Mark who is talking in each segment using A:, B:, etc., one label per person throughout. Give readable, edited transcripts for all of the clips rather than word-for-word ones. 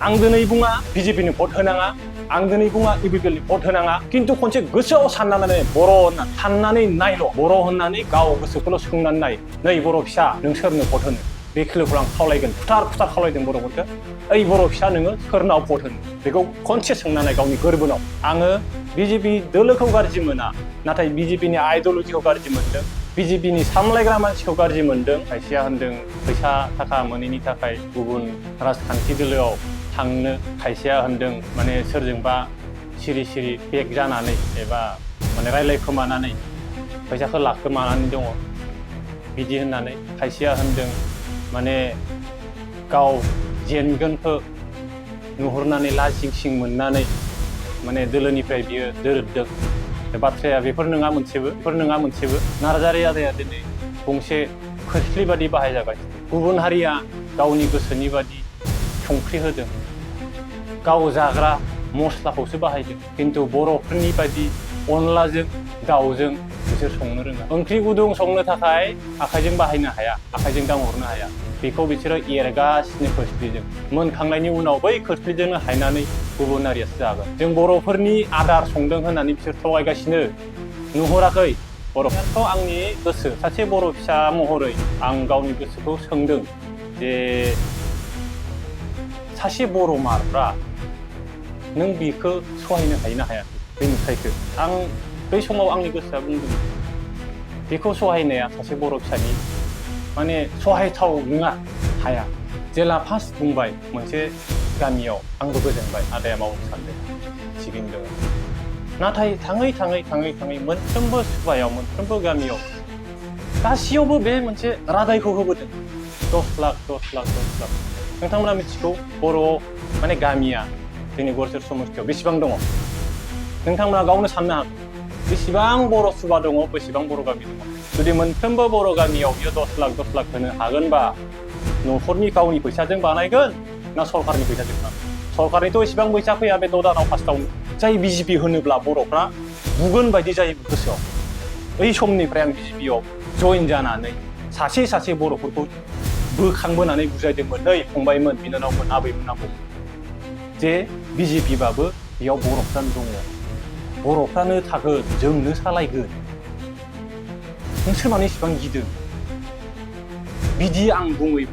A: आं दिनै बुङा बिजेपिनो भट होनाङा, आं दिनै बुङा इउपिपिएलनि भट होनाङा, खिन्थु खनसे गोसोआव साननानै बर' होनना साननानै नायल', बर' होननानै गाव गोसोखौल' सोंनानै नाय, नै बर' फिसा नों सोरनो भट होनो? बे खिलोखौ आं खावलायगोन, खुथार खुथार खावलायदों बर'फोरखौ, ओइ बर' फिसा नोङो सोरनाव भट होनो? बेखौ खनसे सोंनानै गावनि गोरबोनाव। आङो बिजेपि दोलोखौ गाज्रि मोना, नाथाय बिजेपिनि आइडियलजिखौ गाज्रि मोनदों, बिजेपिनि सामलायग्रा मानसिखौ गाज्रि मोनदों। खायसेया होनदों फैसा थाखा मोनैनि थाखाय गुबुन राजखान्थि दोलोआव थांनो, खायसेया होनदों माने सोरजोंबा सिरि सिरि बेक जानानै एबा माने रायलायखोमानानै फैसाखौ लाखोमानानै दङ बिदि होननानै, खायसेया होनदों माने गाव जेनगोनखौ नुहुरनानै लाजिंसिं मोननानै माने दोलोनिफ्राय बियो दोरोददों। बाथ्राया बेफोर नङा मोनसेबो। नार्जारि आदाया दिनै गंसे खोस्लि बादि बाहायजागासिनो। गुबुन हारिया गावनि गोसोनि बादि संख्रि होदों, गाव जाग्रा मस्लाखौसो बाहायदों, खिन्थु बर'फोरनि बायदि अनलाजों दाउजों बिसोर संनो रोङा। ओंख्रि गुदुं संनो थाखाय आखाइजों बाहायनो हाया, आखाइजों दांहरनो हाया, बेखौ बिसोरो एरगासिनो खोस्लिजों। मोनखांनायनि उनाव बै खोस्लिजोंनो हायनानै गुबुन हारियासो जागोन। जों बर'फोरनि आदार संदों होननानै बिसोर थगायगासिनो, नुहुराखै? बर'फ्राथ' आंनि गोसो, सासे बर' फिसा महरै आं गावनि गोसोखौ सोंदों जे सासे बर' मारब्रा नों बेखौ सहायनो हायो ना हाया? बे नुथायखौ आं बै समाव आंनि गोसोआ बुंदों बेखौ सहायनाया सासे बर' फिसानि माने सहायथाव नङा, हाया। जेला फार्स्ट बुंबाय मोनसे गामियाव आंबो गोजोनबाय, आदाया मावनो सानदों, सिगिंदों। नाथाय थाङै मोनफ्रोमबो सुबायाव, मोनफ्रोमबो गामियाव गासैयावबो बे मोनसे रादायखौ होबोदों, 10 लाख। नोंथांमोना मिथिगौ बर'आव माने गामिया जोंनि गरसेर समस्थियाव बेसेबां दङ? नोंथांमोना गावनो साननो हागोन बेसेबां बर' सुबा दङ, बेसेबां बर' गामि दङ। जुदि मोनफ्रोमबो बर' गामियाव बियो 10 लाख होनो हागोनबा न'खरनि गावनि फैसाजों बानायगोन ना सरकारनि फैसाजों बानायगोन? सरकारनिथ' एसेबां फैसा फैया बे 6 दानाव फार्स्टआवनो। जाय बिजेपि होनोब्ला बर'फ्रा बुगोन बायदि जायो गोसोआव। बै समनिफ्राय आं बिजेपिआव जइन जानानै सासे बर'फोरखौ बोखांबोनानै बुजायदोंमोन, नै फंबायमोन, बिनानावमोन, आबैमोन, आबौमोन, जे बिजेपिबाबो बेयाव बर'फ्रानो दङ, बर'फ्रानो थागोन, जोंनो सालायगोन, नोंसोर मानो इसेबां गिदों? बिदि आं बुङै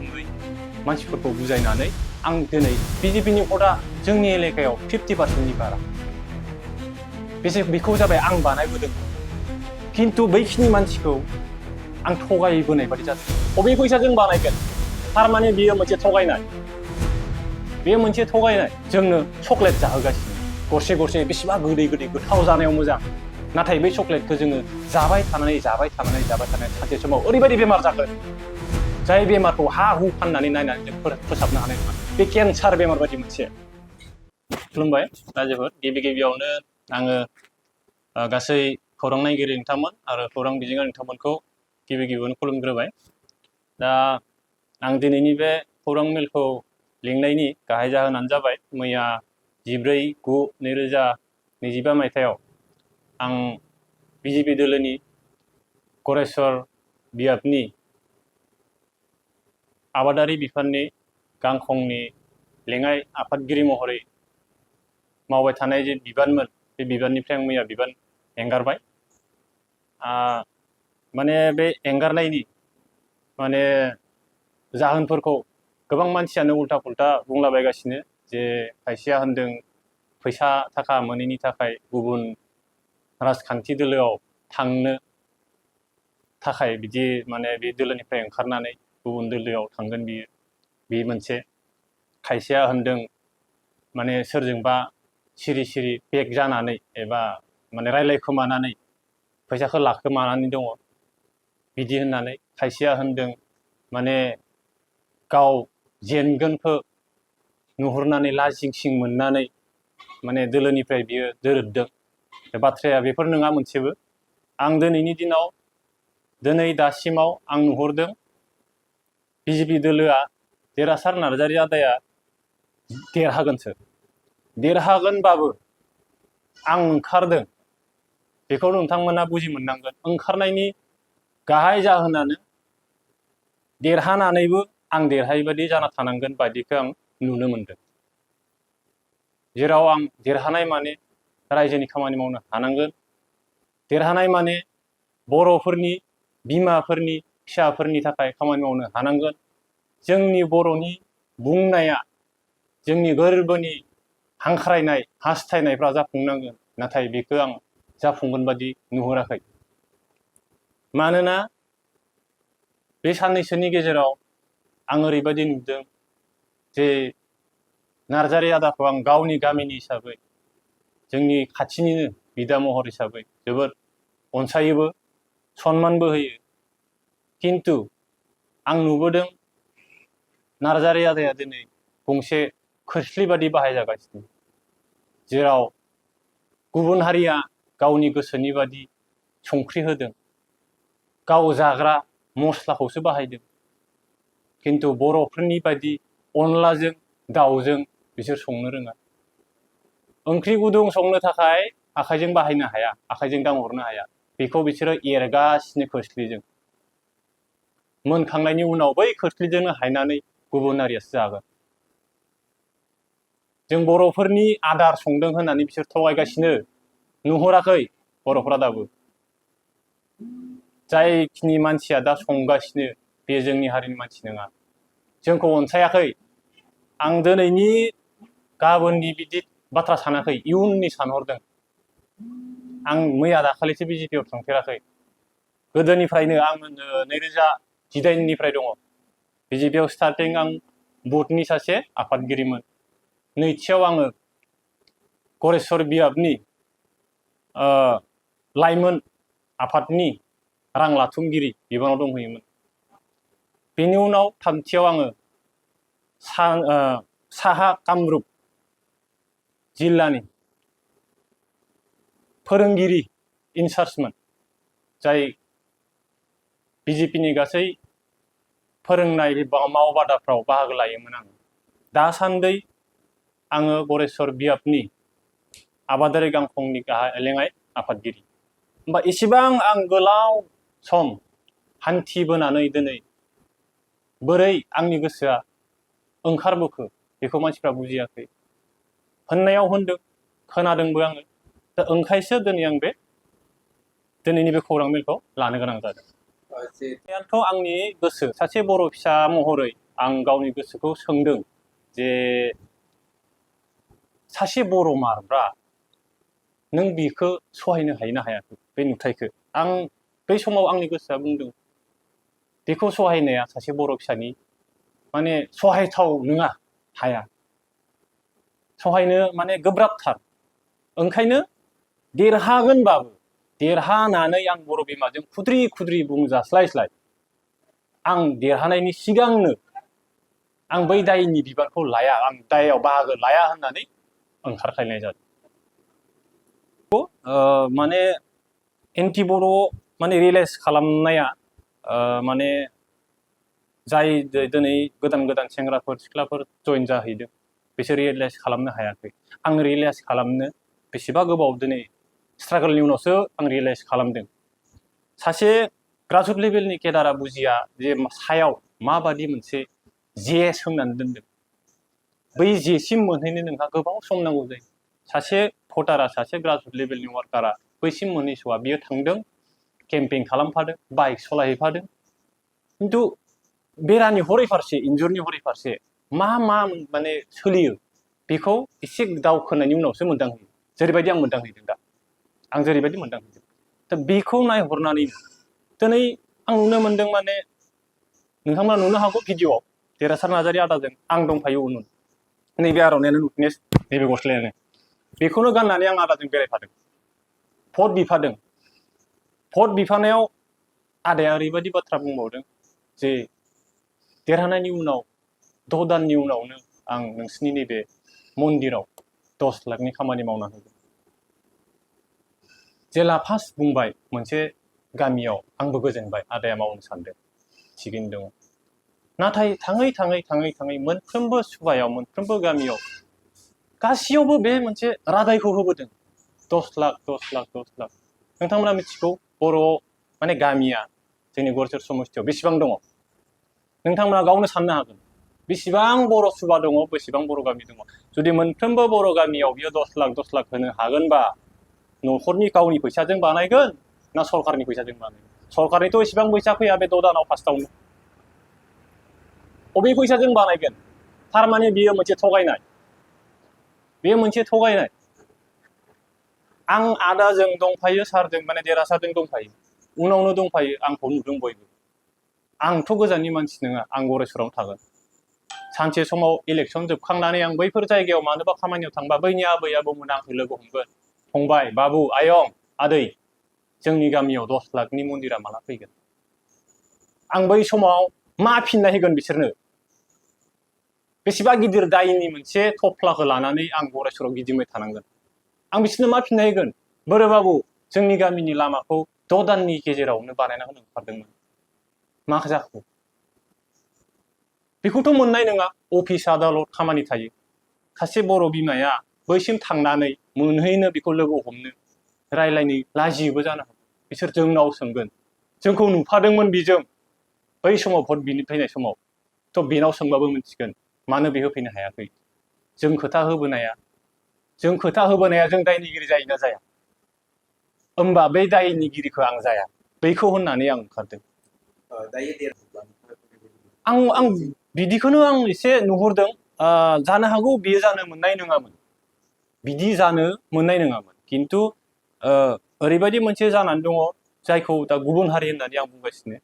A: मानसिफोरखौ बुजायनानै आं दिनै बिजेपिनि भटआ जोंनि एलेकायाव 50%नि बारा। बेखौ जाबाय आं बानायबोदों, खिन्थु बैखिनि मानसिखौ आं थगायबोनाय बादि जादों। बबे फैसाजों बानायगोन? थारमाने बियो मोनसे थगायनाय, जोंनो चक्लेट जाहोगासिनो, गरसे बेसेबा गोदै गोथाव जानायाव मोजां। नाथाय बै चक्लेटखौ जोङो जाबाय थानानै सानसे समाव ओरैबायदि बेमार जागोन, जाय बेमारखौ हा हु फाननानै नायनानै जों फोसाबनो हानाय नङा। बे केन्सार बेमार बायदि मोनसे। खुलुमबाय रायजोफोर, गिबियावनो आङो गासै खौरां नायगिरि नोंथांमोन आरो खौरां बिजोङारि नोंथांमोनखौ गिबियावनो खुलुमग्रोबाय। दा आं दिनैनि बे खौरां मेलखौ लिंनायनि गाहाय जाहोनानो जाबाय, मैया 14/9/2025 मायथाइयाव आं बिजेपि दोलोनि गरेस्वर बियाबनि आबादारि बिफाननि गांखंनि लेङाइ आफादगिरि महरै मावबाय थानाय जे बिबानमोन, बे बिबाननिफ्राय आं मैया बिबान एंगारबाय। माने बे एंगारनायनि माने जाहोनफोरखौ गोबां मानसियानो उल्था पुल्था बुंलाबायगासिनो, जे खायसेया होनदों फैसा थाखा मोनैनि थाखाय गुबुन राजखान्थि दोलोआव थांनो थाखाय बिदि माने बे दोलोनिफ्राय ओंखारनानै गुबुन दोलोआव थांगोन बियो, बे मोनसे। खायसेया होनदों माने सोरजोंबा सिरि सिरि बेक जानानै एबा माने रायलायखोमानानै फैसाखौ लाखोमानानै दङ बिदि होननानै। खायसेया होनदों माने गाव जेनगोनखौ नुहुरनानै लाजिंसिं मोननानै माने दोलोनिफ्राय बियो दोरोददों। बाथ्राया बेफोर नङा मोनसेबो। आं दिनै दासिमाव आं नुहुरदों बिजेपि दोलोआ, देरहासार नार्जारि आदाया देरहागोनसो। देरहागोनबाबो आं ओंखारदों बेखौ नोंथांमोना बुजि मोननांगोन। ओंखारनायनि गाहाय जाहोनानो देरहानानैबो आं देरहायै बादि जाना थानांगोन बायदिखौ आं नुनो मोनदों। जेराव आं देरहानाय माने रायजोनि खामानि मावनो हानांगोन देरहानाय माने बर'फोरनि बिमाफोरनि फिसाफोरनि थाखाय खामानि मावनो हानांगोन जोंनि बर'नि बुंनाया जोंनि गोरबोनि हांख्रायनाय हास्थायनायफ्रा जाफुंनांगोन नाथाय बेखौ आं जाफुंगोन बादि नुहुराखै मानोना बे साननैसोनि गेजेराव आं ओरैबायदि नुदों जे नार्जारी आदाखौ आं गावनि गामिनि हिसाबै जोंनि खाथिनिनो बिदा महर हिसाबै जोबोद अनसायोबो सनमानबो होयो किन्तु आं नुबोदों नार्जारी आदाया दिनै गंसे खोस्लि बादि बाहायजागासिनो जेराव गुबुन हारिया गावनि गोसोनि बादि संख्रि होदों गाव जाग्रा मस्लाखौसो बाहायदों किन्तु बर'फोरनि बायदि अनलाजों दाउजों बिसोर संनो रोङा ओंख्रि गुदुं संनो थाखाय आखाइजों बाहायनो हाया आखाइजों दांहरनो हाया बेखौ बिसोरो एरगासिनो खोस्लिजों मोनखांनायनि उनाव बै खोस्लिजोंनो हायनानै गुबुन हारियासो जागोन जों बर'फोरनि आदार संदों होननानै बिसोर थगायगासिनो नुहुराखै बर'फोरा दाबो जायखिनि मानसिया दा संगासिनो बे जोंनि हारिनि मानसि नङा जोंखौ अनसायाखै आं दिनैनि गाबोननि बिदि बाथ्रा सानाखै इयुननि सानहरदों आं मैया दाखालिसो बिजेपिआव थांफेराखै गोदोनिफ्रायनो आं 2018निफ्राय दङ बिजेपिआव स्टार्टिं आं बुथनि सासे आफादगिरिमोन नैथियाव आङो गरेस्वर बियाबनि लाइमोन आफादनि रां लाथुमगिरि बिबानाव दंहैयोमोन बेनि उनाव थामथियाव आङो साहा कामरुप जिल्लानि फोरोंगिरि इनचार्जमोन जाय बिजेपिनि गासै फोरोंनाय मावबादाफ्राव बाहागो लायोमोन आं दासान्दि आङो गरेस्वर बियाबनि आबादारि गांखंनि लेङाइ आफादगिरि होमबा एसेबां आं गोलाव सम हान्थिबोनानै दिनै बोरै आंनि गोसोआ ओंखारबोखो बेखौ मानसिफ्रा बुजियाखै होननायाव होनदों खोनादोंबो आङो दा ओंखायसो दिनै आं दिनैनि बे खौरां मेलखौ लानो गोनां जादों थ' आंनि गोसो सासे बर' फिसा महरै आं गावनि गोसोखौ सोंदों जे सासे बर' मारब्रा नों बेखौ सहायनो हायोना हायाखै बे नुथायखौ आं बै समाव आंनि गोसोआ बुंदों बेखौ सहायनाया सासे बर' फिसानि माने सहायथाव नङा हाया सहायनो माने गोब्राबथार ओंखायनो देरहागोनबाबो देरहानानै आं बर' बिमाजों खुद्रि खुद्रि बुंजास्लायस्लाय आं देरहानायनि सिगांनो आं बै दायनि बिबानखौ लाया आं दायाव बाहागो लाया होननानै ओंखारख्लायनाय जादों माने एन्टि बर' माने रियेलाइज खालामनाया माने जाय दिनै गोदान गोदान सेंग्राफोर सिख्लाफोर जइन जाहैदों बिसोर रियेलाइज खालामनो हायाखै आं रियेलाइज खालामनो बेसेबा गोबाव दिनै स्ट्रागलनि उनावसो आं रियेलाइज खालामदों सासे ग्रासरुट लेभेलनि केडारा बुजिया जे सायाव माबादि मोनसे जे सोंनानै दोनदों बै जेसिम मोनहैनो नोंहा गोबाव सम नांगौ जायो सासे भटारा सासे ग्रासरुट लेभेलनि वार्कारा बैसिम मोनहैस'आ बियो थांदों केम्पेइन खालामफादों बाइक सालायहैफादों खिन्थु बेरानि हरै फारसे इन्जुरनि हरै फारसे मा माने सोलियो बेखौ एसे दावखोनायनि उनावसो मोनदांहैयो जेरैबायदि आं मोनदांहैदों दा आं जेरैबायदि मोनदांहैदों दा बेखौ नायहरनानै दिनै आं नुनो मोनदों माने नोंथांमोना नुनो हागौ भिडिअ'आव देरहासार नार्जारी आदाजों आं दंफायो उन नैबे आर'नायानो नुटनेस नैबे गस्लायानो बेखौनो गाननानै आं आदाजों बेरायफादों भट बिफादों भट बिफानायाव आदाया ओरैबायदि बाथ्रा बुंबावदों जे देरहानायनि उनाव 6 दाननि उनावनो आं नोंसिनि नैबे मन्दिराव 10 लाखनि खामानि मावना होगोन जेला फार्स्ट बुंबाय मोनसे गामियाव आंबो गोजोनबाय आदाया मावनो सानदों थिगैनो दङ नाथाय थाङै थाङै थाङै थाङै मोनफ्रोमबो सुबायाव मोनफ्रोमबो गामियाव गासैयावबो बे मोनसे रादायखौ होबोदों 10 लाख 10 लाख 10 लाख नोंथांमोना मिथिगौ बर' माने गामिया जोंनि गरेस्वर समस्थियाव बेसेबां दङ नोंथांमोना गावनो साननो हागोन बेसेबां बर' सुबा दङ बेसेबां बर' गामि दङ जुदि मोनफ्रोमबो बर' गामियाव बियो 10 लाख होनो हागोनबा न'खरनि गावनि फैसाजों बानायगोन ना सरकारनि फैसाजों बानायगोन सरकारनिथ' एसेबां फैसा फैया बे 6 दानाव फार्स्टआवनो अबे फैसाजों बानायगोन थारमाने बियो मोनसे थगायनाय बेयो मोनसे थगायनाय आं आदाजों दंफायो सारजों माने देरहासारजों दंफायो उनावनो दंफायो आंखौ नुदों बयबो आंथ' गोजाननि मानसि नङा आं गरेस्वरावनो थागोन सानसे समाव इलेक्सन जोबखांनानै आं बैफोर जायगायाव मानोबा खामानियाव थांबा बैनि आबै आबौमोना आंखौ लोगो हमगोन फंबाय बाबु आयं आदै जोंनि गामियाव 10 लाखनि मन्दिरा माला फैगोन आं बै समाव मा फिननाय होगोन बिसोरनो बेसेबा गिदिर दायनि मोनसे थफ्लाखौ लानानै आं गरेस्वराव गिदिंबाय थानांगोन आं बिसोरनो मा फिननाय होगोन बोरो बाबु जोंनि गामिनि लामाखौ 6 दाननि गेजेरावनो बानायना होनो ओंखारदोंमोन मा जाखो बेखौथ' मोननाय नङा अफिस आदालत खामानि थायो सासे बर' बिमाया बैसिम थांनानै मोनहैनो बेखौ लोगो हमनो रायलायनो लाजियोबो जानो हागौ बिसोर जोंनाव सोंगोन जोंखौ नुफादोंमोन बिजों बै समाव भट बिनो फैनाय समाव थ' बेनाव सोंबाबो मिथिगोन मानो बे होफैनो हायाखै जों खोथा होबोनाया जों दायनिगिरि जायोना जाया होमबा बै दायनिगिरिखौ आं जाया बैखौ होननानै आं ओंखारदों आं बिदिखौनो आं एसे नुहुरदों जानो हागौ बियो जानो मोननाय नङामोन बिदि जानो मोननाय नङामोन खिन्थु ओरैबायदि मोनसे जानानै दङ जायखौ दा गुबुन हारि होननानै आं बुंगासिनो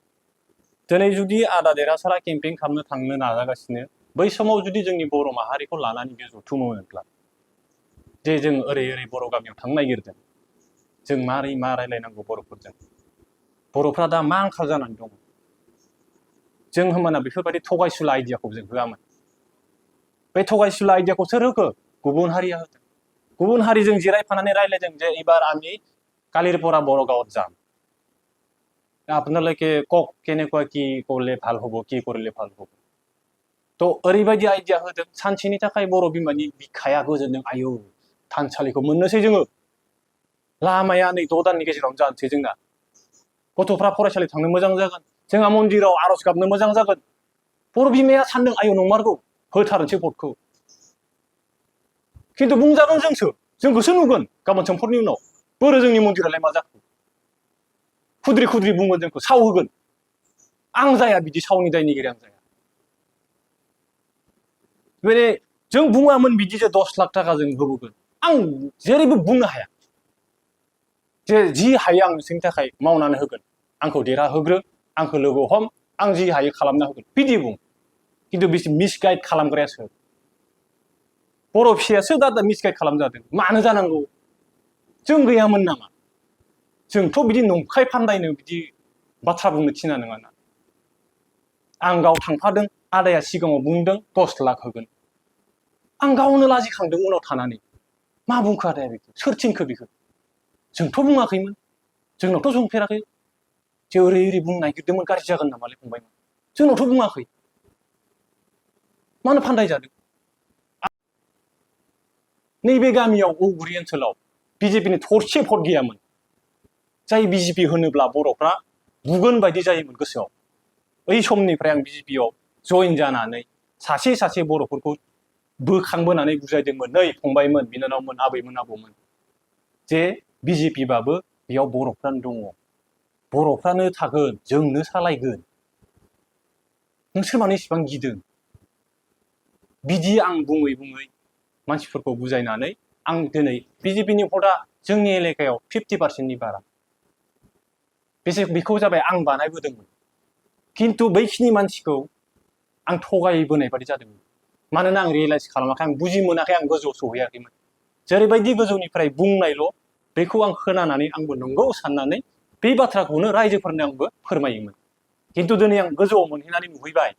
A: दिनै जुदि आदा देरहासारा केम्पेइन खालामनो थांनो नाजागासिनो बै समाव जुदि जोंनि बर' माहारिखौ लानानै बियो जथुमोमोनब्ला जे जों ओरै बर' गामियाव थांनो नागिरदों जों मारै मा रायलायनांगौ बर'फोरजों बर'फ्रा दा मा आंखाल जानानै दङ जों होमबाना बेफोरबायदि थगायसुला आइडियाखौ जों होआमोन बे थगायसुला आइडियाखौ सोर होखो गुबुन हारिया होदों गुबुन हारिजों जिरायफानानै रायलायदों जे एबार आम्ही কালির পৰা বৰ গাঁৱত যাম আপোনালোকে কওক কেনেকুৱা কি কৰিলে ভাল হ'ব কি কৰিলে ভাল হ'ব তো ओरैबायदि आइडिया होदों सानसेनि थाखाय बर' बिमानि बिखाया गोजोनदों आयौ थानसालिखौ मोननोसै जोङो लामाया नै 6 दाननि गेजेरावनो जानोसै जोंना गथ'फ्रा फरायसालि थांनो मोजां जागोन जोंहा मन्दिराव आर'ज गाबनो मोजां जागोन बर' बिमाया सानदों आयौ नंमारगौ होथारनोसै भटखौ खिन्थु बुंजागोन जोंखौसो नुगोन गाबोन समफोरनि उनाव बोरो जोंनि मन्दिरालाय मा जाखो खुद्रि खुद्रि बुंगोन जोंखौ साव होगोन आं जाया बिदि सावनि दायनिगिरि आं जाया माने जों बुङामोन बिदि जे 10 लाख थाखा जों होबोगोन आं जेरैबो बुंनो हाया जे जि हायो आं नोंसोरनि थाखाय मावनानै होगोन आंखौ देरहाहोग्रो आंखौ लोगो हम आं जि हायो खालामना होगोन बिदि बुं खिन्थु बिसि मिसगाइड खालामग्रायासो बर' फिसायासो दा मिसगाइड खालामजादों मानो जानांगौ जों गैयामोन नामा जोंथ' बिदि नंखाय फान्दायनो बिदि बाथ्रा बुंनो थिना नङा ना आं गाव थांफादों आदाया सिगाङाव बुंदों 10 लाख होगोन आं गावनो लाजिखांदों उनाव थानानै मा बुंखो आदाया बेखौ सोर थिनखो बेखौ जोंथ' बुङाखैमोन जोंनावथ' सोंफेराखै जे ओरै बुंनो नागिरदोंमोन गाज्रि जागोन नामालै फंबायमोन जोंनावथ' बुङाखै मानो फान्दाय जादों नैबे गामियाव औगुरि ओनसोलाव बिजेपिनि थरसे भट गैयामोन जाय बिजेपि होनोब्ला बर'फ्रा बुगोन बायदि जायोमोन गोसोआव बै समनिफ्राय आं बिजेपियाव जइन जानानै सासे सासे बर'फोरखौ बोखांबोनानै बुजायदोंमोन नै फंबायमोन बिनानावमोन आबैमोन आबौमोन जे बिजेपिबाबो बेयाव बर'फ्रानो दङ बर'फ्रानो थागोन जोंनो सालायगोन नोंसोर मानो इसेबां गिदों बिदि आं बुङै बुङै मानसिफोरखौ बुजायनानै आं दिनै बिजेपिनि भटआ जोंनि एलेकायाव 50%नि बारा बेखौ जाबाय आं बानायबोदोंमोन खिन्थु बैखिनि मानसिखौ आं थगायबोनाय बादि जादोंमोन मानोना आं रियेलाइज खालामाखै आं बुजि मोनाखै आं गोजौआव सौहैयाखैमोन जेरैबायदि गोजौनिफ्राय बुंनायल' बेखौ आं खोनानानै आंबो नंगौ साननानै बे बाथ्राखौनो रायजोफोरनो आंबो फोरमायोमोन खिन्थु दिनै आं गोजौआव मोनहैनानै नुहैबाय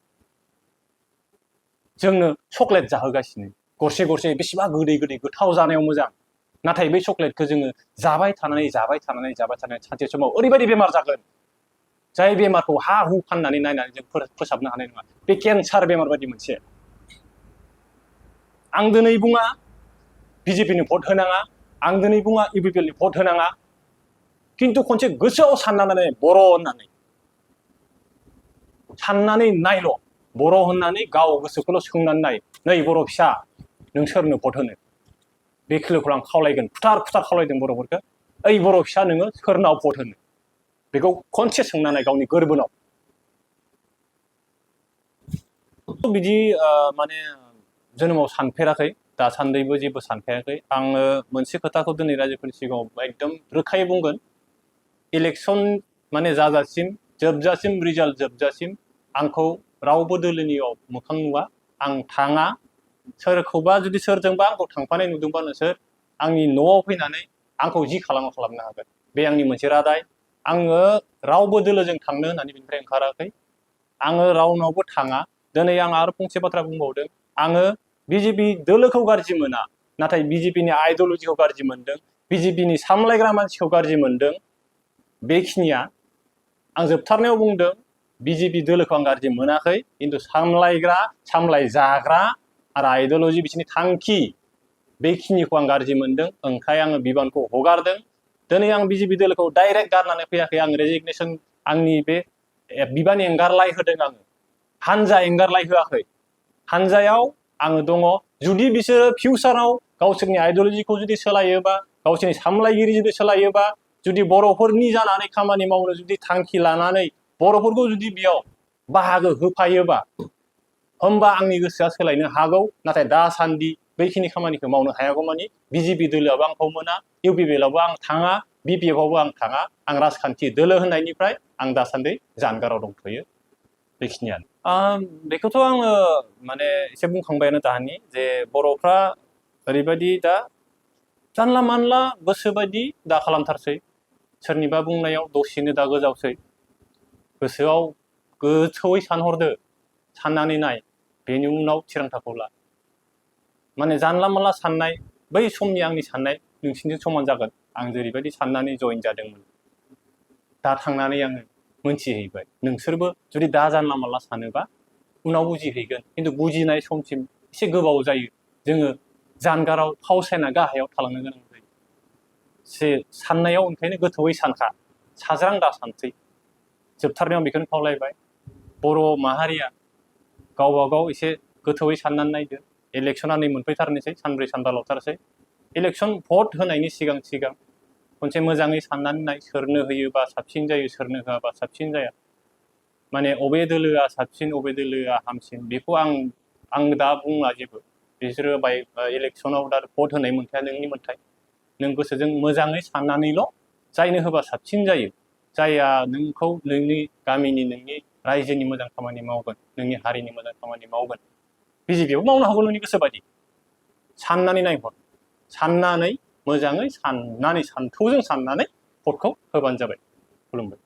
A: जोंनो चकलेट जाहोगासिनो गरसे गरसे बेसेबा गोदै गोदै गोथाव जानायाव मोजां नाथाय बै चकलेटखौ जोङो जाबाय थानानै सानसे समाव ओरैबायदि बेमार जागोन जाय बेमारखौ हा हु फाननानै नायनानै जों फोसाबनो हानाय नङा बे केन्सार बेमार बायदि मोनसे आं दिनै बुङा बिजेपिनि भट होनाङा आं दिनै बुङा इउपिपिएलनि भट होनाङा खिन्थु खनसे गोसोआव साननानै बर' होननानै साननानै नायल' बर' होननानै गाव गोसोखौल' सोंनानै नै बर' फिसा नों सोरनो भट होनो बे खोलोखौ आं खावलायगोन खुथार खावलायदों बर'फोरखौ ओइ बर' फिसा नोङो सोरनाव भट होनो बेखौ खनसे सोंनानै गावनि गोरबोनाव बिदि माने जोनोमाव सानफेराखै दासान्दिबो जेबो सानफेराखै आङो मोनसे खोथाखौ दिनै रायजोफोरनि सिगाङाव एकदम रोखायै बुंगोन इलेक्सन माने जाजासिम जोबजासिम रिजाल्ट जोबजासिम आंखौ रावबो दोलोनियाव मोखां नुवा आं थाङा सोरखौबा जुदि सोरजोंबा आंखौ थांफानाय नुदोंबा नोंसोर आंनि न'आव फैनानै आंखौ जि खालामनो हागोन बे आंनि मोनसे रादाय आङो रावबो दोलोजों थांनो होननानै बेनिफ्राय ओंखाराखै आङो रावनावबो थाङा दिनै आं आरो फंसे बाथ्रा बुंबावदों आङो बिजेपि दोलोखौ गाज्रि मोना नाथाय बिजेपिनि आइडियलजिखौ गाज्रि मोनदों बिजेपिनि सामलायग्रा मानसिखौ गाज्रि मोनदों बेखिनिया आं जोबथारनायाव बुंदों बिजेपि दोलोखौ आं गाज्रि मोनाखै खिन्थु सामलायग्रा सामलायजाग्रा आरो आइडियलजि बिसोरनि थांखि बेखिनिखौ आं गाज्रि मोनदों ओंखाय आङो बिबानखौ हगारदों दिनै आं बिजेपि दोलोखौ डाइरेक्ट गारनानै फैयाखै आं रेजिगनेसन आंनि बे बिबान एंगारलाय होदों आङो हानजा एंगारलाय होआखै हानजायाव आङो दङ जुदि बिसोरो फिउचाराव गावसोरनि आइडियलजिखौ जुदि सोलायोबा गावसोरनि सामलायगिरि जुदि सोलायोबा जुदि बर'फोरनि जानानै खामानि मावनो जुदि थांखि लानानै बर'फोरखौ जुदि बेयाव बाहागो होफायोबा होमबा आंनि गोसोआ सोलायनो हागौ नाथाय दासान्दि बैखिनि खामानिखौ मावनो हायागौमानि बिजेपि दोलोआबो आंखौ मोना इउपिपिएलआवबो आं थाङा बिपिएफआवबो आं थाङा आं राजखान्थि दोलो होननायनिफ्राय आं दासान्दि जानगाराव दंथ'यो बेखिनियानो बेखौथ' आङो माने एसे बुंखांबायानो दानि जे बर'फ्रा ओरैबायदि दा जानला मानला गोसोबायदि दा खालामथारसै सोरनिबा बुंनायाव दसेनो दा गोजावसै गोसोआव गोथौयै सानहरदो साननानै नाय बेनि उनाव थिरांथाखौ ला माने जानला मानला साननाय बै समनि आंनि साननाय नोंसिनिजों समान जागोन आं जेरैबायदि साननानै जइन जादोंमोन दा थांनानै आङो मोनथिहैबाय नोंसोरबो जुदि दा जानला मानला सानोबा उनाव बुजिहैगोन खिन्थु बुजिनाय समसिम एसे गोबाव जायो जोङो जानगाराव फावसायना गाहायाव थालांनो गोनां जायो साननायाव ओंखायनो गोथौयै सानखा साज्रां दा सानसै जोबथारनायाव बेखौनो खावलायबाय बर' माहारिया गावबा गाव एसे गोथौयै साननानै नायदो इलेक्सना नै मोनफैथारनोसै सानब्रै सानबाल'थारसै इलेक्सन भट होनायनि सिगां खनसे मोजाङै साननानै नाय सोरनो होयोबा साबसिन जायो सोरनो होआबा साबसिन जाया माने अबे दोलोआ साबसिन अबे दोलोआ हामसिन बेखौ आं दा बुंला जेबो बिसोरो इलेक्सनाव दा भट होनाय मोन्थाया नोंनि मोन्थाय नों गोसोजों मोजाङै साननानैल' जायनो होबा साबसिन जायो जायहा नोंखौ नोंनि गामिनि नोंनि रायजोनि मोजां खामानि मावगोन नोंनि हारिनि मोजां खामानि मावगोन बिजेपियावबो मावनो हागौ नोंनि गोसोबायदि साननानै नायहर साननानै मोजाङै साननानै सान्थौजों साननानै भटखौ होबानो जाबाय खुलुमबाय